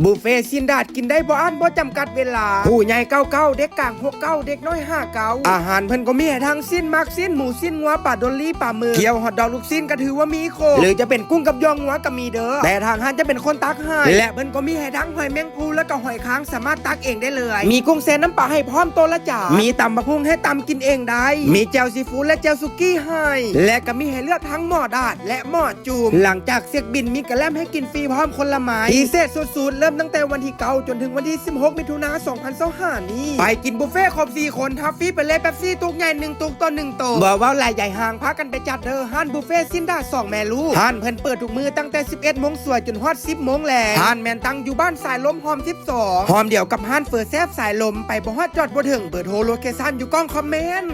ບຸບເຟຊີ້ນດາດ ກິນໄດ້ບໍ່ອັ້ນ ບໍ່ຈຳກັດເວລາ ຜູ້ໃຫຍ່ເກົ້າເກົ້າ ເດັກກາງຫົກເກົ້າ ເດັກນ້ອຍຫ້າເກົ້າ. ອາຫານເພິ່ນກໍມີໃຫ້ທັງຊີ້ນໝາກ ຊີ້ນໝູ ຊີ້ນງົວ ປາດົນລີ ປາໝຶກ ກ່ຽວຮອດດອກລູກຊີ້ນກໍຖືວ່າມີຄົບ ຫຼືຈະເປັນກຸ້ງກັບຢອງງົວກໍມີເດີ ແຕ່ທາງຮ້ານຈະເປັນຄົນຕັກໃຫ້ ແລະເພິ່ນກໍມີໃຫ້ທັງຫອຍແມງພູ ແລະກໍຫອຍຄາງ ສາມາດຕັກເອງໄດ້ເລີຍ. ມີກຸ້ງແຊ່ນ້ຳປາໃຫ້ພ້ອມໂຕລະຈານ ມີຕຳບັກຫຸ່ງໃຫ້ຕຳກິນເອງໄດ້ ມີແຈ່ວຊີຟູດ ແລະແຈ່ວສຸກີ້ໃຫ້ ແລະກໍມີໃຫ້ເລືອກທັງໝໍ້ດາດ ແລະໝໍ້ ຈຸ່ມ. ຫຼັງຈາກເຊັກບິນ ມີກະແລັມໃຫ້ກິນຟຣີພ້ອມຄົນລະໄມ້. ພິເສດສຸດໆ ເລີ່ມຕັ້ງແຕ່ວັນທີເກົ້າ ຈົນເຖິງວັນທີສິບຫົກ ມິຖຸນາ ສອງພັນຊາວຫ້ານີ້ ໄປກິນບຸບເຟຄົບສີ່ຄົນ ຮັບຟຣີໄປເລີຍເປັບຊີຕຸກໃຫຍ່ໜຶ່ງຕຸກຕໍ່ໜຶ່ງໂຕ. ບໍ່ເວົ້າຫຼາຍ ຢາຍຫ່າງພາກັນໄປຈັດເດີ ຮ້ານບຸບເຟຊີ້ນດາດສອງແມ່ລູກ. ຮ້ານເພິ່ນເປີດທຸກມື້ຕັ້ງແຕ່ສິບເອັດໂມງສວຍຈົນຮອດສິບໂມງແລງ. ຮ້ານແມ່ນຕັ້ງຢູ່ບ້ານສາຍລົມ ຮ່ອມສິບສອງ ຮ່ອມດຽວກັບຮ້ານເຝີແຊບສາຍລົມ. ໄປບໍ່ຮອດຈອດບໍ່ເຖິງ ເບີໂທໂລເຄຊັນຢູ່ກ່ອງຄອມເມັນ.